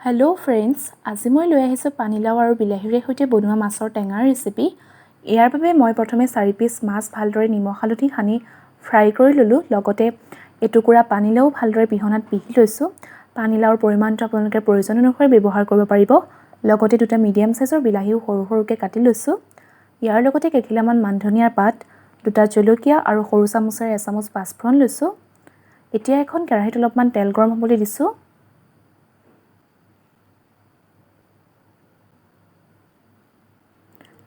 Hello' friends, আজি মই লৈ আহিছোঁ পানীলাও আৰু বিলাহীৰে সৈতে বনোৱা মাছৰ টেঙাৰ ৰেচিপি। ইয়াৰ বাবে মই প্ৰথমে 4 পিচ মাছ ভালদৰে নিমখ হালধি সানি ফ্ৰাই কৰি ল'লোঁ। লগতে এটুকুৰা পানীলাও ভালদৰে পিহনাত পিহি লৈছোঁ। পানীলাওৰ পৰিমাণটো আপোনালোকে প্ৰয়োজন অনুসৰি ব্যৱহাৰ কৰিব পাৰিব। লগতে দুটা মিডিয়াম চাইজৰ বিলাহীও সৰু সৰুকৈ কাটি লৈছোঁ। ইয়াৰ লগতে কেইখিলামান মানধনিয়াৰ পাত, দুটা জলকীয়া আৰু সৰু চামুচেৰে এচামুচ পাঁচফোৰণ লৈছোঁ। এতিয়া এখন কেৰাহীত অলপমান তেল গৰম হ'বলৈ দিছোঁ।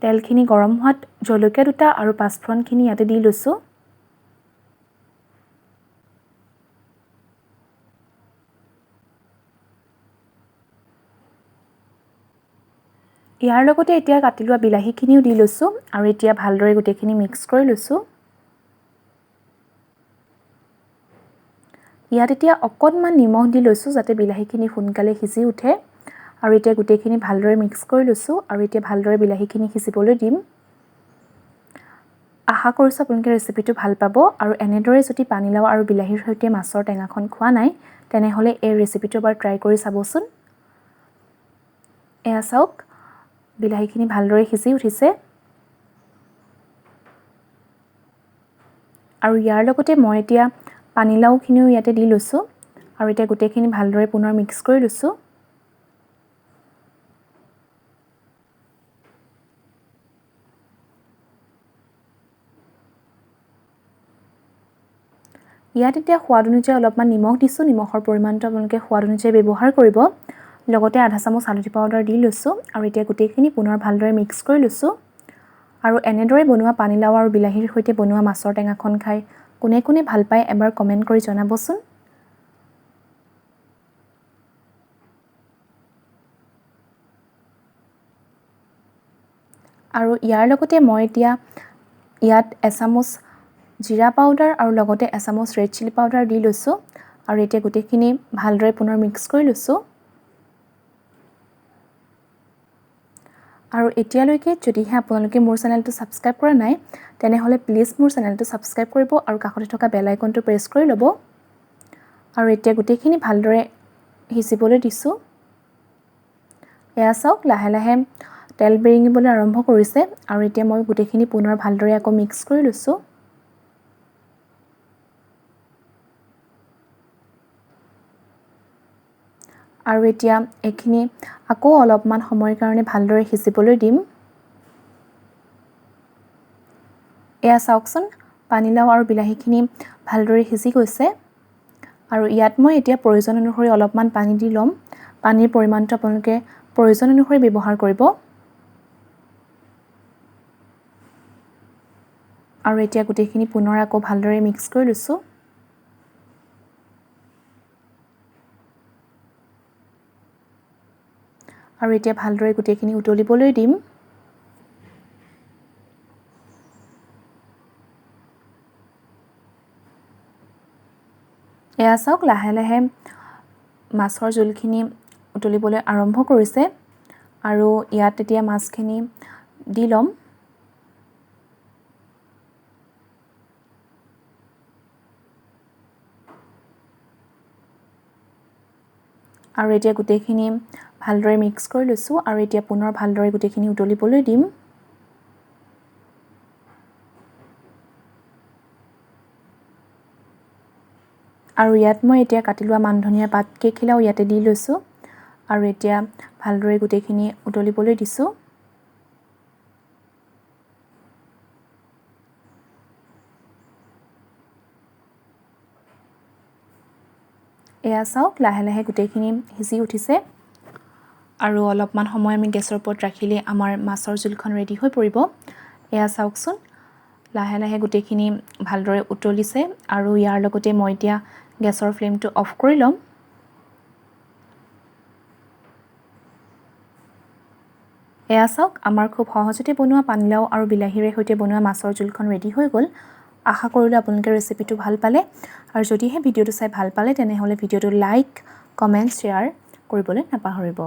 তেলখিনি গৰম হোৱাত জলকীয়া দুটা আৰু পাঁচফোৰণখিনি ইয়াতে দি লৈছোঁ। ইয়াৰ লগতে এতিয়া কাটি লোৱা বিলাহীখিনিও দি লৈছোঁ আৰু এতিয়া ভালদৰে গোটেইখিনি মিক্স কৰি লৈছোঁ। ইয়াত এতিয়া অকণমান নিমখ দি লৈছোঁ যাতে বিলাহীখিনি সোনকালে সিজি উঠে। আৰু এতিয়া গোটেইখিনি ভালদৰে মিক্স কৰি লৈছোঁ আৰু এতিয়া ভালদৰে বিলাহীখিনি সিজিবলৈ দিম। আশা কৰিছোঁ আপোনালোকে ৰেচিপিটো ভাল পাব। আৰু এনেদৰে যদি পানীলাও আৰু বিলাহীৰ সৈতে মাছৰ টেঙাখন খোৱা নাই, তেনেহ'লে এই ৰেচিপিটো এবাৰ ট্ৰাই কৰি চাবচোন। এয়া চাওক, বিলাহীখিনি ভালদৰে সিজি উঠিছে। আৰু ইয়াৰ লগতে মই এতিয়া পানীলাওখিনিও ইয়াতে দি লৈছোঁ আৰু এতিয়া গোটেইখিনি ভালদৰে পুনৰ মিক্স কৰি লৈছোঁ। ইয়াত এতিয়া সোৱাদ অনুযায়ী অলপমান নিমখ দিছোঁ। নিমখৰ পৰিমাণটো আপোনালোকে সোৱাদ অনুযায়ী ব্যৱহাৰ কৰিব। লগতে আধা চামুচ হালধি পাউডাৰ দি লৈছোঁ আৰু এতিয়া গোটেইখিনি পুনৰ ভালদৰে মিক্স কৰি লৈছোঁ। আৰু এনেদৰে বনোৱা পানীলাও আৰু বিলাহীৰ সৈতে বনোৱা মাছৰ টেঙাখন খাই কোনে কোনে ভাল পায় এবাৰ কমেণ্ট কৰি জনাবচোন। আৰু ইয়াৰ লগতে মই এতিয়া ইয়াত এচামুচ জিৰা পাউডাৰ আৰু লগতে এচামুচ ৰেড চিলি পাউডাৰ দি লৈছোঁ আৰু এতিয়া গোটেইখিনি ভালদৰে পুনৰ মিক্স কৰি লৈছোঁ। আৰু এতিয়ালৈকে যদিহে আপোনালোকে মোৰ চেনেলটো ছাবস্ক্ৰাইব কৰা নাই, তেনেহ'লে প্লিজ মোৰ চেনেলটো ছাবস্ক্ৰাইব কৰিব আৰু কাষতে থকা বেল আইকনটো প্ৰেছ কৰি ল'ব। আৰু এতিয়া গোটেইখিনি ভালদৰে সিজিবলৈ দিছোঁ। এয়া চাওক, লাহে লাহে তেল বিৰিঙিবলৈ আৰম্ভ কৰিছে। আৰু এতিয়া মই গোটেইখিনি পুনৰ ভালদৰে আকৌ মিক্স কৰি লৈছোঁ। আৰু এতিয়া এইখিনি আকৌ অলপমান সময়ৰ কাৰণে ভালদৰে সিজিবলৈ দিম। এয়া চাওকচোন, পানীলাও আৰু বিলাহীখিনি ভালদৰে সিজি গৈছে। আৰু ইয়াত মই এতিয়া প্ৰয়োজন অনুসৰি অলপমান পানী দি ল'ম। পানীৰ পৰিমাণটো আপোনালোকে প্ৰয়োজন অনুসৰি ব্যৱহাৰ কৰিব। আৰু এতিয়া গোটেইখিনি পুনৰ আকৌ ভালদৰে মিক্স কৰি লৈছোঁ। আৰু এতিয়া ভালদৰে গোটেইখিনি উতলিবলৈ দিম। এয়া চাওক, লাহে লাহে মাছৰ জোলখিনি উতলিবলৈ আৰম্ভ কৰিছে। আৰু ইয়াত এতিয়া মাছখিনি দি ল'ম। আৰু এতিয়া গোটেইখিনি ভালদৰে মিক্স কৰি লৈছোঁ। আৰু এতিয়া পুনৰ ভালদৰে গোটেইখিনি উতলিবলৈ দিম। আৰু ইয়াত মই এতিয়া কাটি লোৱা মানধনিয়া পাত কেইখিলাও ইয়াতে দি লৈছোঁ। আৰু এতিয়া ভালদৰে গোটেইখিনি উতলিবলৈ দিছোঁ। এয়া চাওক, লাহে লাহে গোটেইখিনি সিজি উঠিছে। আৰু অলপমান সময় আমি গেছৰ ওপৰত ৰাখিলে আমাৰ মাছৰ জোলখন ৰেডি হৈ পৰিব। এয়া চাওকচোন, লাহে লাহে গোটেইখিনি ভালদৰে উতলিছে। আৰু ইয়াৰ লগতে মই এতিয়া গেছৰ ফ্লেমটো অফ কৰি ল'ম। এয়া চাওক, আমাৰ খুব সহজতে বনোৱা পানীলাও আৰু বিলাহীৰে সৈতে বনোৱা মাছৰ জোলখন ৰেডি হৈ গ'ল। আশা কৰিলোঁ আপোনালোকে ৰেচিপিটো ভাল পালে। আৰু যদিহে ভিডিঅ'টো চাই ভাল পালে, তেনেহ'লে ভিডিঅ'টো লাইক, কমেণ্ট, শ্বেয়াৰ কৰিবলৈ নাপাহৰিব।